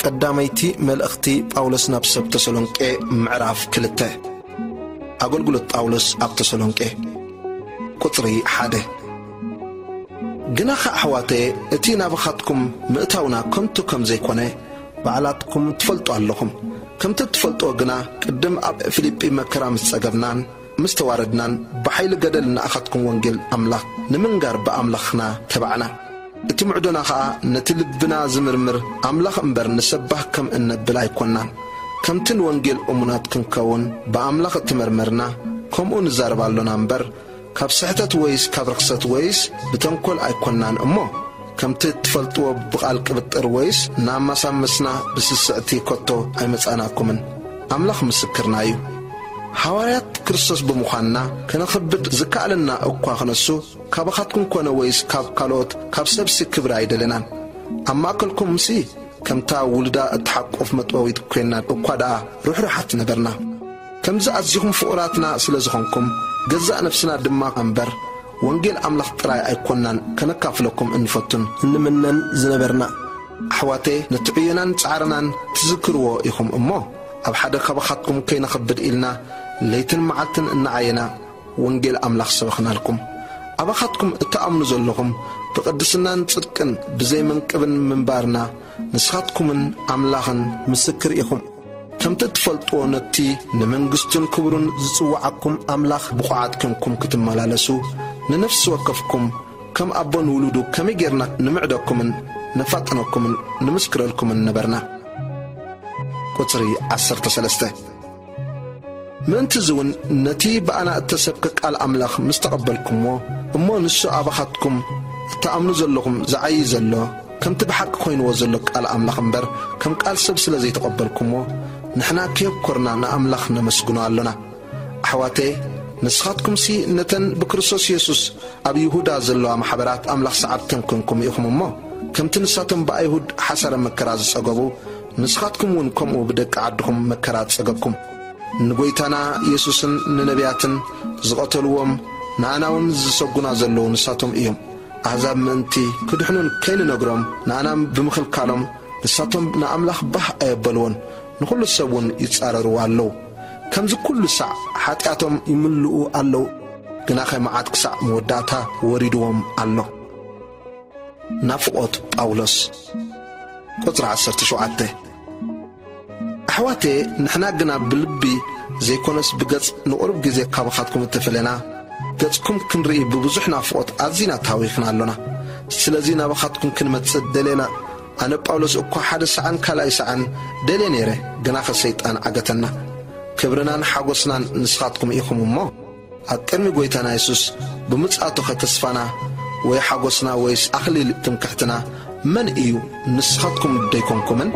ቀዳመይቲ መልእኽቲ ጳውሎስ ናብ ሰብ ተሰሎንቄ፣ ምዕራፍ ክልተ። ኣገልግሎት ጳውሎስ ኣብ ተሰሎንቄ፣ ቁጽሪ ሓደ። ግናኸ ኣሕዋተየ፣ እቲ ናባኻትኩም ምእታውና ከንቱ ከም ዘይኮነ ባዕላትኩም ትፈልጡ ኣለኹም። ከምቲ እትፈልጥዎ ግና፣ ቅድም ኣብ ፊልጲ መከራ ምስ ጸገብናን ምስ ተዋረድናን፣ ብሓይሊ ገደል ንኣኻትኩም ወንጌል ኣምላኽ ንምንጋር ብኣምላኽና ተባዕና። እቲ ምዕዶና ኸኣ ነቲ ልብና ዝምርምር ኣምላኽ እምበር፣ ንሰባህ ከም እነብል ኣይኮንናን። ከምቲ ንወንጌል እሙናት ክንከውን ብኣምላኽ እተመርመርና፣ ከምኡ ንዛረብ ኣሎና እምበር፣ ካብ ስሕተት ወይስ ካብ ርኽሰት ወይስ ብተንኮል ኣይኮንናን እሞ፣ ከምቲ እትፈልጥዎ ብቓል ቅብጥር ወይስ እናማሳመስና ብስስዕቲ ከቶ ኣይመጻእናኩምን። ኣምላኽ ምስክርና እዩ። ሃዋርያት ክርስቶስ ብምዃንና፣ ከነኽብድ ዝከኣለና እኳ ክነሱ፣ ካባኻትኩም ኮነ ወይስ ካብ ካልኦት፣ ካብ ሰብሲ ክብሪ ኣይደለናን። ኣብ ማእከልኩምሲ ከምታ ውሉዳ እትሓቁፍ መጥበዊት ኰይንና እኳ ደኣ ርሕሩሓት ነበርና። ከምዚ ኣዚኹም ፍቑራትና ስለ ዝኾንኩም፣ ገዛእ ነፍስና ድማ እምበር፣ ወንጌል ኣምላኽ ጥራይ ኣይኮንናን ከነካፍለኩም እንፈቱን እንምነን ዝነበርና። ኣሕዋተየ፣ ነቲ ዕዮናን ጻዕርናን ትዝክርዎ ኢኹም እሞ፣ ኣብ ሓደ ካባኻትኩም ከይነኽብድ ኢልና ለይትን መዓልትን እናዓየና ወንጌል ኣምላኽ ሰበኽናልኩም። ኣባኻትኩም እትኣምኑ ዘለኹም ብቕድስናን ጽድቅን ብዘይ መንቅብን ምንባርና፣ ንስኻትኩምን ኣምላኽን ምስክር ኢኹም። ከምቲ እትፈልጥዎ፣ ነቲ ንመንግስቱን ክብሩን ዝጽውዓኩም ኣምላኽ ብቑዓት ኴንኩም ክትመላለሱ፣ ንነፍሲ ወከፍኩም ከም ኣቦ ንውሉዱ ከመይ ጌርና ንምዕደኩምን ነፋጥነኩምን ንምስክረልኩምን ነበርና። ቁጽሪ ዓሰርተ ሰለስተ። ምእንቲ እዚ እውን ነቲ ብኣና እተሰብከ ቃል ኣምላኽ ምስ ተቐበልኩምዎ፣ እሞ ንሱ ኣባኻትኩም እትኣምኑ ዘለኹም ዝዓዪ ዘሎ፣ ከምቲ ብሓቂ ኮይንዎ ዘሎ ቃል ኣምላኽ እምበር፣ ከም ቃል ሰብ ስለ ዘይተቐበልኩምዎ፣ ንሕና ከየብኮርና ንኣምላኽ ነመስግኖ ኣሎና። ኣሕዋተየ፣ ንስኻትኩምሲ ነተን ብክርስቶስ የሱስ ኣብ ይሁዳ ዘለዋ ማሕበራት ኣምላኽ ሰዓብተን ኰንኩም ኢኹም እሞ፣ ከምቲ ንሳቶም ብኣይሁድ ሓሳረ መከራ ዝጸገቡ፣ ንስኻትኩም እውን ከምኡ ብደቂ ዓድኹም መከራ ጸገብኩም። ንጐይታና የሱስን ንነቢያትን ዝቐተልዎም፣ ንኣና እውን ዝሰጉና ዘለዉ ንሳቶም እዮም። ኣህዛብ ምእንቲ ክድሕኑን ከይንነግሮም ንኣና ብምኽልካሎም፣ ንሳቶም ንኣምላኽ ባህ ኣየበልዎን፣ ንኹሉ ሰብ እውን ይጻረርዎ ኣለዉ። ከምዚ ኩሉ ሳዕ ሓጢኣቶም ይምልኡ ኣለዉ፣ ግናኸ መዓት ክሳዕ መወዳእታ ወሪድዎም ኣሎ። ናፍቖት ጳውሎስ። ቁጽሪ ዓሰርተ ሸውዓተ። ኣሕዋተየ፣ ንሕና ግና ብልቢ ዘይኮነስ ብገጽ ንቑሩብ ግዜ ካባኻትኩም እተፈለና፣ ገጽኩም ክንርኢ ብብዙሕ ናፍቖት ኣዚና ተሃዊኽና ኣሎና። ስለዚ ናባኻትኩም ክንመጽእ ደሌና። ኣነ ጳውሎስ እኳ ሓደ ሰዓን ካልኣይ ሰዓን ደልየ ነይረ፣ ግናኸ ሰይጣን ዓገተና። ክብርናን ሓጎስናን ንስኻትኩም ኢኹም እሞ፣ ኣብ ቅድሚ ጐይታና የሱስ ብምጽኣቱኸ ተስፋና ወይ ሓጎስና ወይስ ኣኽሊል ትምክሕትና መን እዩ? ንስኻትኩም ደይኮንኩምን?